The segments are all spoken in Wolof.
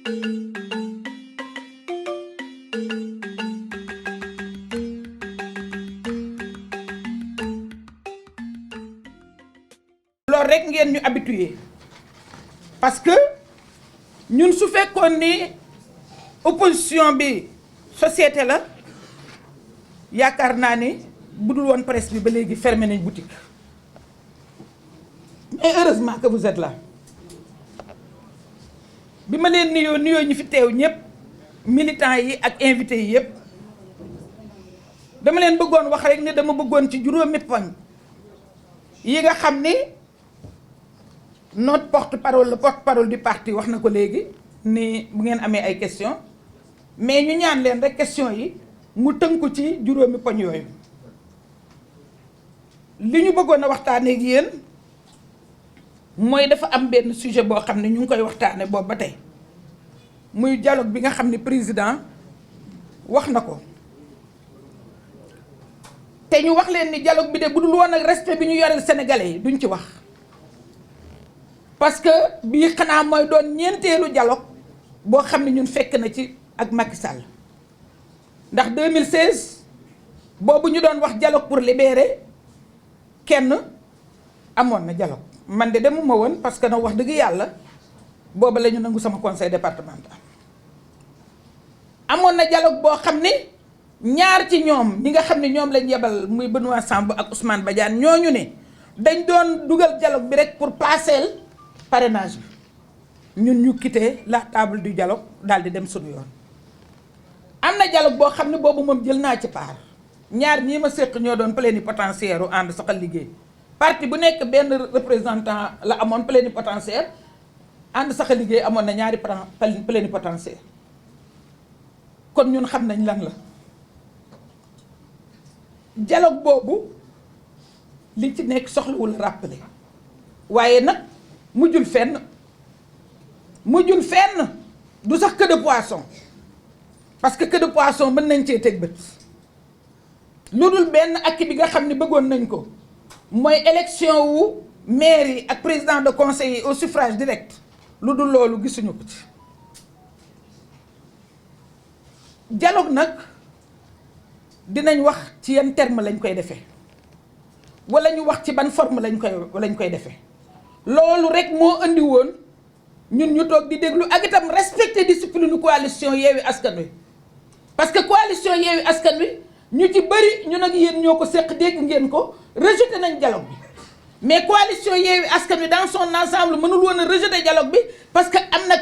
loolu rek ngeen ñu habitué parce que ñun su fekkoon ni opposition bi société la yaakaar naa ni budul woon presse bi ba léegi fermé nañ boutique mais heureusement que vous êtes là bi ma leen nuyoo ñu fi teew ñëpp militants yi ak invités yi yëpp dama leen bëggoon wax rek ni dama bëggoon ci juróomi poñ yi nga xam ni notre porte-parole le porte-parole du parti wax na ko léegi ni bu ngeen amee ay questions mais ñu ñaan leen rek questions yi mu tënku ci juróomi poñ yooyu li ñu bëggoon a waxtaanee ak yéen mooy dafa am benn sujet boo xam ne ñu ngi koy waxtaane boobu ba tey muy dialogue bi nga xam ne président wax na ko te ñu wax leen ni dialogue bi de bu dul woon ak respect bi ñu yoreel sénégalais yi duñ ci wax parce que bii xanaa mooy doon ñeenteelu dialogue boo xam ne ñun fekk na ci ak Macky Sall ndax 2016 boobu ñu doon wax dialogue pour libérer kenn amoon na dialogue man de demuma woon parce que nag wax dëgg yàlla booba la ñu nangu sama conseil départemental amoon na dialogue boo xam ni ñaar ci ñoom ñi nga xam ne ñoom lañ yebal muy Benoît Sambou ak Ousmane Badiane ñooñu ne dañ doon dugal dialogue bi rek pour passer parrainage bi ñun ñu quitté la table du dialogue daal di dem suñu yoon. am na dialogue boo xam ne boobu moom jël naa ci part ñaar ñii ma séq ñoo doon plénipotentiaire u ànd saxal liggéey parti bu nekk benn représentant la amoon plénipotentiaire ànd saxal liggéey amoon na ñaari plénipotentiaire kon ñun xam nañ lan la dialogue boobu li ci nekk soxlawul rappeler waaye nag mujjul fenn du sax queue de poisson parce que queue de poisson mën nañ cee teg bët lu dul benn akki bi nga xam ne bëggoon nañ ko mooy élection wu maire yi ak président de conseil yi au suffrage direct lu dul loolu gisuñu ko ci dialogue nag dinañ wax ci yan terme lañ koy defee wala ñu wax ci ban forme lañ koy defee loolu rek moo indi woon ñun ñu toog di déglu ak itam respecter discipline coalition Yewwi Askan Wi parce que coalition Yewwi Askan Wi ñu ci bëri ñun ak yéen ñoo ko seq dégg ngeen ko rejeté nañ dialogue bi mais coalition Yewwi Askan Wi dans son ensemble mënul woon a rejeté dialogue bi parce que am na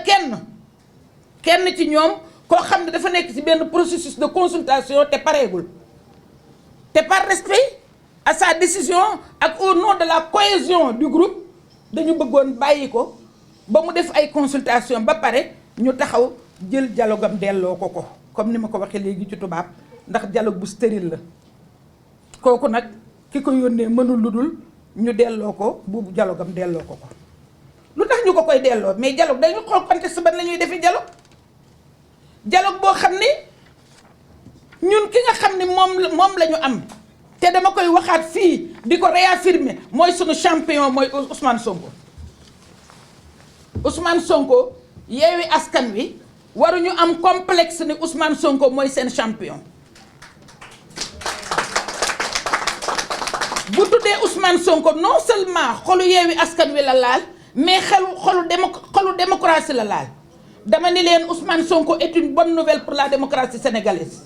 kenn ci ñoom koo xam ne dafa nekk ci benn processus de consultation te pareegul te par respect à sa décision ak au nom de la cohésion du groupe dañu bëggoon bàyyi ko ba mu def ay consultation ba pare ñu taxaw jël dialogue am delloo ko comme ni ma ko waxee léegi ci tubaab ndax dialogue bu stérile la kooku nag ki ko yónnee mënul lu dul ñu delloo ko bu dialogue am delloo ko lu tax ñu ko koy delloo mais dialogue dañu xool contexte ban la ñuy defee dialogue boo xam ni ñun ki nga xam ni moom la ñu am te dama koy waxaat fii di ko réaffirmer mooy sunu champion mooy Ousmane Sonko Yewwi Askan Wi waruñu am complexe ni Ousmane Sonko mooy seen champion bu tuddee Ousmane Sonko non seulement xolu Yewwi Askan Wi la laal mais xolu démocratie la laal dama ni leen Ousmane Sonko est une bonne nouvelle pour la démocratie sénégalaise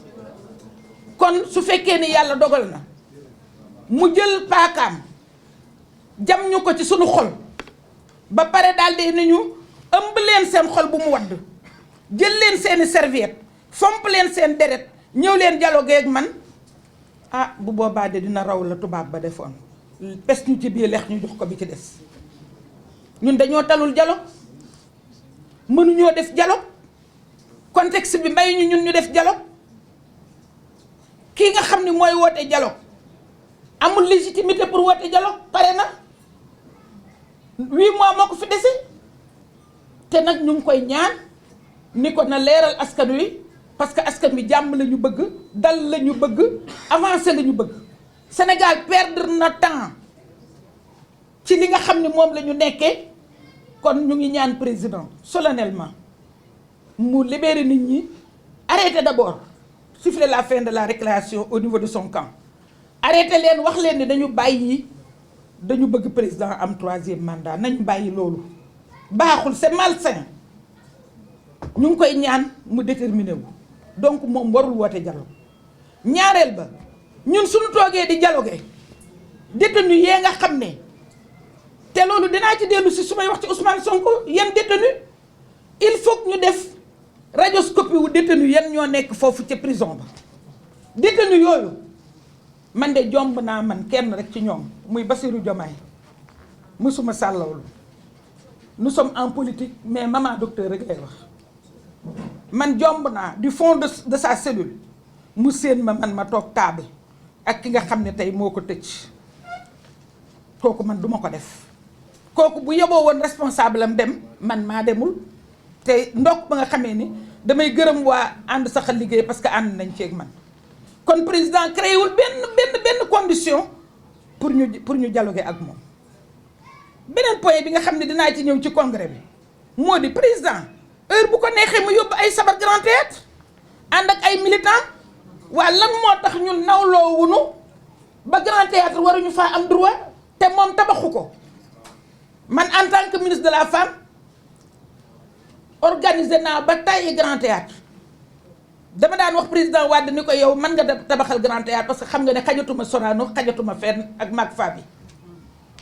kon su fekkee ni yàlla dogal na mu jël paakaam jam ñu ko ci sunu xol ba pare daal di ni ñu ëmb leen seen xol bu mu wadd jël leen seeni serviette fomp leen seen deret ñëw leen dialogue ak man bu boobaa de dina raw la tubaab ba defoon pes ñu ci biir lex ñu jox ko bi ci des ñun dañoo talul dialogue mënuñoo def dialogue contexte bi may ñun ñu def dialogue kii nga xam ni mooy woote dialogue amul légitimité pour woote dialogue pare na 8 mois moo ko fi dese te nag ñu ngi koy ñaan ni ko na leeral askan wi parce que askan wi jàmm la ñu bëgg dal la ñu bëgg avancer la ñu bëgg Sénégal perdre na temps ci li nga xam ni moom la ñu nekkee kon ñu ngi ñaan président solennellement mu libérer nit ñi arrêter d'abord siffler la fin de la récréation au niveau de son camp arrêter leen wax leen ni dañu bàyyi dañu bëgg président am 3e mandat nañu bàyyi loolu baaxul c'est malsain ñu ngi koy ñaan mu déterminé wu donc moom warul woote dialogue ñaareel ba ñun suñu toogee di dialoguer détenu yee nga xam ne te loolu dinaa ci dellu si su may wax ci Ousmane Sonko yan détenu il faut que ñu def radioscopie wu détenu yan ñoo nekk foofu ca prison ba détenu yooyu man de jomb naa man kenn rek ci ñoom muy Bassirou Diomaye mësuma sàllawlu nous sommes en politique mais maman docteur rek lay wax man jomb naa du fond de sa cellule mu séen ma man ma toog table ak ki nga xam ne tey moo ko tëj kooku man duma ko def kooku bu yeboo woon responsable am dem man maa demul te ndokk ba nga xamee ni damay gërëm waa ànd saxal liggéey parce que ànd nañ ceeg man kon président créé wul benn condition pour ñu dialoguer ak moom. beneen point bi nga xam ne dinaa ci ñëw ci congrès bi moo di président heure bu ko neexee mu yóbbu ay sabar grand théâtre ànd ak ay militants waa lan moo tax ñun nawloo wunu ba grand théâtre waruñu faa am droit te moom tabaxu ko man en tant que ministre de la femme organisé naa ba tàyyi grand théâtre dama daan wax président Wade ni ko yow man nga tabaxal grand théâtre parce que xam nga ne xajatuma Sorano xajatuma fenn ak mag femme yi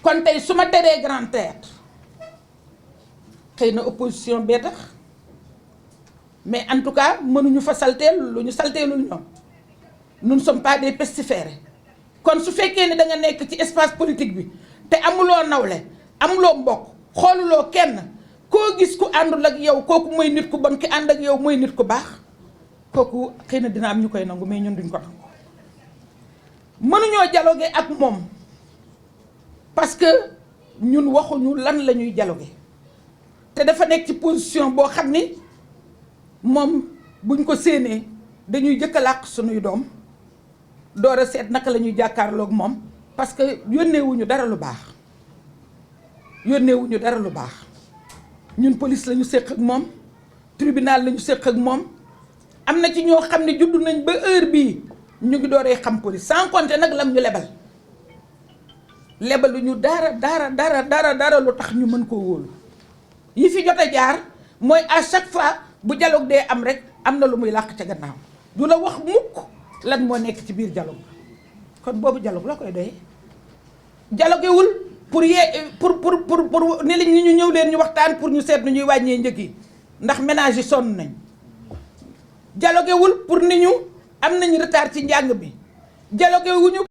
kon tey su ma teree grand théâtre xëy na opposition bee tax mais en tout cas mënuñu fa salteel lu ñu salteelul ñoom nous ne sommes pas des pestiférés kon su fekkee ne da nga nekk ci espace politique bi te amuloo nawle amuloo mbokk xooluloo kenn koo gis ku àndul ak yow kooku mooy nit ku bon ki ànd ak yow mooy nit ku baax kooku xëy na dina am ñu koy nangu mais ñun duñ ko nangu mënuñoo dialoguer ak moom parce que ñun waxuñu lan la ñuy dialoguer te dafa nekk ci position boo xam ni moom buñ ko séenee dañuy jëkk a làq suñuy doom door a seet naka la ñuy jàkkaarloog moom parce que yónneewuñu dara lu baax yónneewuñu dara lu baax ñun police la ñu séq ak moom tribunal la ñu séq ak moom am na ci ñoo xam ne juddu nañ ba heure bii ñu ngi dooree xam police sans compter nag lam ñu lebal lebaluñu dara lu tax ñu mën koo wóolu yi fi jot a jaar mooy à chaque fois bu dialogue dee am rek am na lu muy làq ca gannaaw du la wax mukk lan moo nekk ci biir dialogue kon boobu dialogue la koy doyee dialogue wul pour ne la ñu ñëw leen ñu waxtaan pour ñu seet nu ñuy wàññee njëg yi ndax ménage yi sonn nañ dialogue wul pour ni ñu am nañ retard ci njàng bi dialogue wuñu